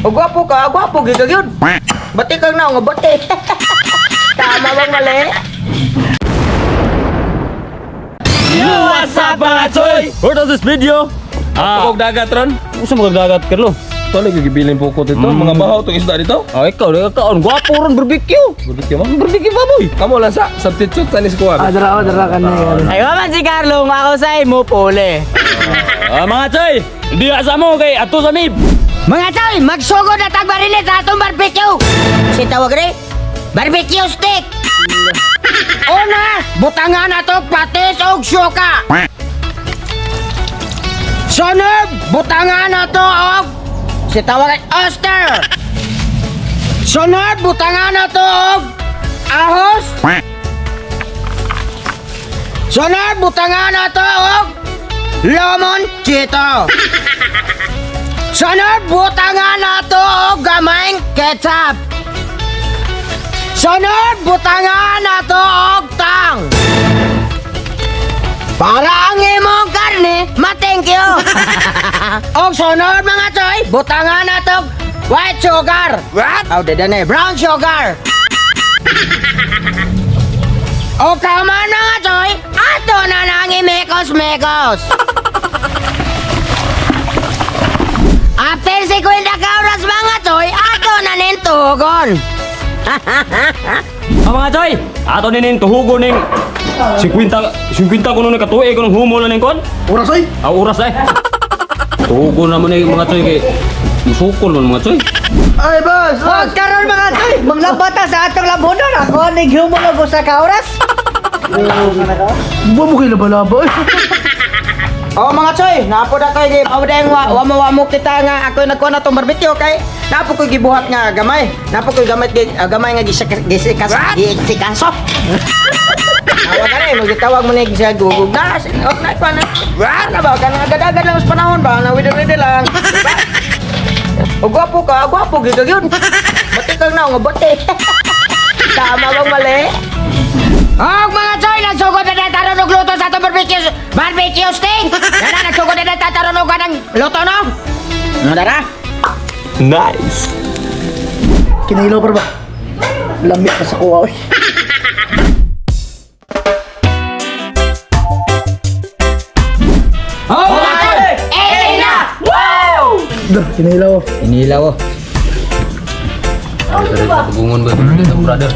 O gwapo ka, gwapo gyud ka gyud. Bati kang na nga bati. Tama bang mali? Yo, what's up, mga choy? Where does this video? Ah, Pukog dagat ron. Usa mga dagat, Carlo. Ito lagi gibilin pukot ito. Mga bahaw tong isda dito. Ah, ikaw, di ka kaon. Gwapo ron, barbecue. Barbecue mo? Barbecue ba, boy? Kamu lang sa substitute sa ni kuwan. Ah, dara, oh, dara ka na yan. Ay, man si Carlo, nga ako sa imo pole. Ah, mga choy, hindi asa mo kay ato sa mib. Mga choy, magsugod na tag barilit sa atong barbecue. Si tawag rin, barbecue stick. Una, butangan na to patis og suka. Sunod, butangan na to og si tawag rin, oyster. Sunod, butangan na to og ahos. Sunod, butangan na to og lemon chito. Sunod, butangan na to og gamayng ketchup. Sunod, butangan na to og tang. Para ang imong karne, ma-thank you. Og sunod, mga choy, butangan na to og white sugar. What? Oh, dada na eh, brown sugar. O kama na nga, choy, ato na nang imekos-mekos. After 50 ka oras, mga choy, ato na nintugon. Ah, mga choy, ato ni ning tuhugo ning 50 50 kuno ni katuig kunong humo na ning kon. Oras oy. Ah, oras eh. Tuhugo na mo ni mga choy kay musukol man, mga choy. Ay, boss, boss. Og karon, mga choy, manglabata sa atong labunon ako ning humol og usa ka oras. Buwa mo kayo laba-laba oy. Oh, mga choy, napo na koy gi pawdeng wa wa mo wa mo kita nga ako nagkuha na tong barbecue kay napo koy gibuhat nga gamay. Napo koy gamay gamay nga gisikas gisikaso. Tawag ka rin, magitawag mo na yung siya gugugnas. Oh, na pa na. What? Na ba? Kanang agad-agad lang sa panahon ba? Na wido-wido lang. Diba? O gwapo ka, gwapo gyud ka gyud. Bati kang na nga bati. Tama bang mali? Og mga choy, nagsugod na na taron og luto sa atong barbecue steak. Nana, nagsugod na na taron og kanang luto no. Ano dara? Nice. Kinahilaw par ba? Lamit pa sa kuha oy. Oh, mga choy! Eh na! Dah, kinahilaw. Inilaw oh. Pagungon ba dito, brother?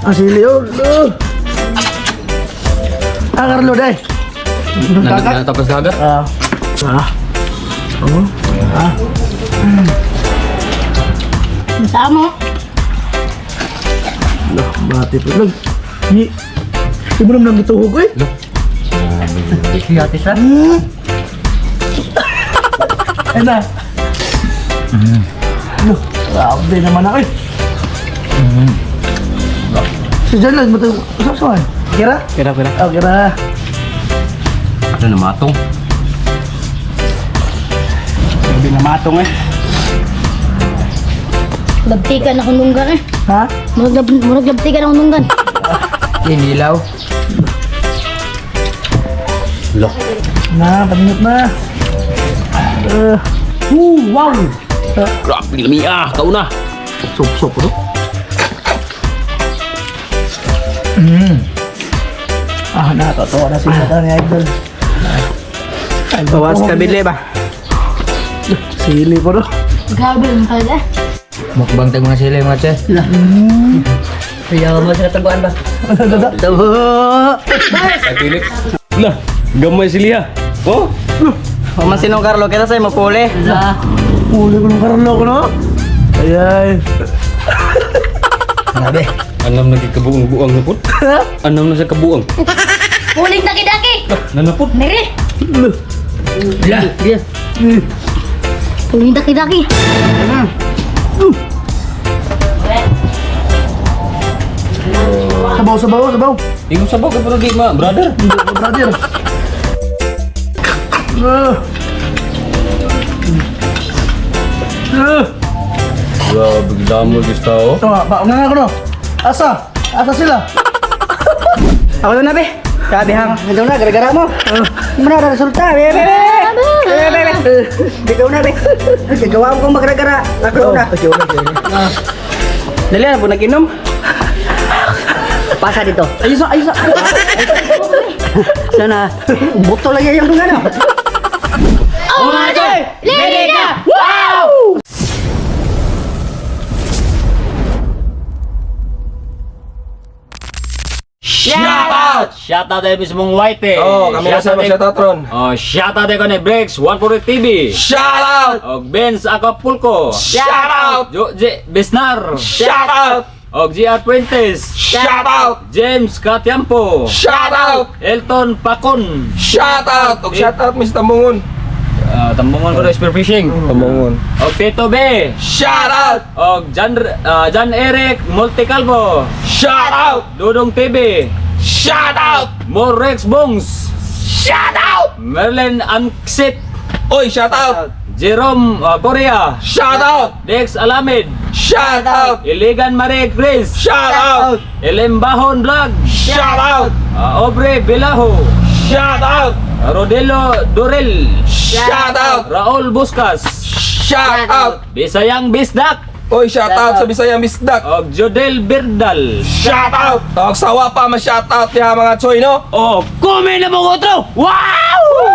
Ang sili oh. Loh. Ah, Carlo, day. Tapos dagat. Ah. Ah. Oh. Ah. Samo. Loh, mati po. Loh. Ni. Di mo naman gituhog oy. Siyate sa. Ay na. Loh, grabe naman ako eh. Si John lang, matag... Usap sa Kira? Kira, kira. Oh, kira. Ano na matong? Sabi na matong eh. Labtikan akong nunggan eh. Ha? Murag labtikan akong nunggan. Inilaw. Loh. Na, paningot na. Wow. Grabe lami ah, kauna. Sup-sup ko. Ah, natatawa na sila ni Idol. Bawas kabili ba? Sili po no. Grabe ang kaya eh. Mukbang tag mga sila mga choy. Kaya mo sila taguan ba? Tawa. Ay, Felix. Lah, gamay sila. Oh, Human sinong Carlo kita sa imo puli. Uli ko ng Carlo ko no. Ay ay. Grabe. Anam na kabuang buang na pud. Anam na sa kabuang. Puling daki-daki. Nanapod. Mere. Lah, yes. Puling daki-daki. Sabaw, sabaw, sabaw. Ingon sabaw kay pero di ma, brother. Hindi ko, brother. Ah. Ah. Grabe gidamo gyud tao. Ito nga, ba, nga ko no. Asa? Asa sila? Ako na be. Grabe hang. Ito na gara-gara mo. Mo na resulta. Be be be. Be be be. Ikaw na, be. Gagawa ko magragara. Ako na. Dali na po nag-inom. Pasa dito. Ayos na, ayos na. Sana. Buto lagi yung dungan. Oh my God! Lady ka! Shout out! Shout out tayo mismong White eh. Oh, kami na sa tayo- shout out ron. Oh, shout out tayo ni Brex 148 TV. Shout out! Og Benz Acapulco. Shout out! Joje Besnar. Shout out! Og GR Fuentes. Shout out! James Katiampo. Shout out! Elton Pacon. Shout out! Og shout out Mr. Tambungon. Tambungon ko na spearfishing. Tambungon. Og Tito B. Shout out! Og Jan Eric Multicalvo. Shout out! Dudong TV. Shout out! Morex Bongs. Shout out! Merlin Anxit. Oy, shout out! Jerome Korea. Shout out! Dex Alamed. Shout out! Iligan Marie Grace. Shout out! Elembahon Vlog. Shout out! Aubrey Belaho. Shout out! Rodelo Dorel. Shout out! Raul Buscas. Shout out! Bisayang Bisdak. Oy, shout out sa Bisaya Misdak. Og Jodel Birdal. Shout out! Og sawa pa ma shout out niya mga choy no. Oh, kumin na mo otro. Wow!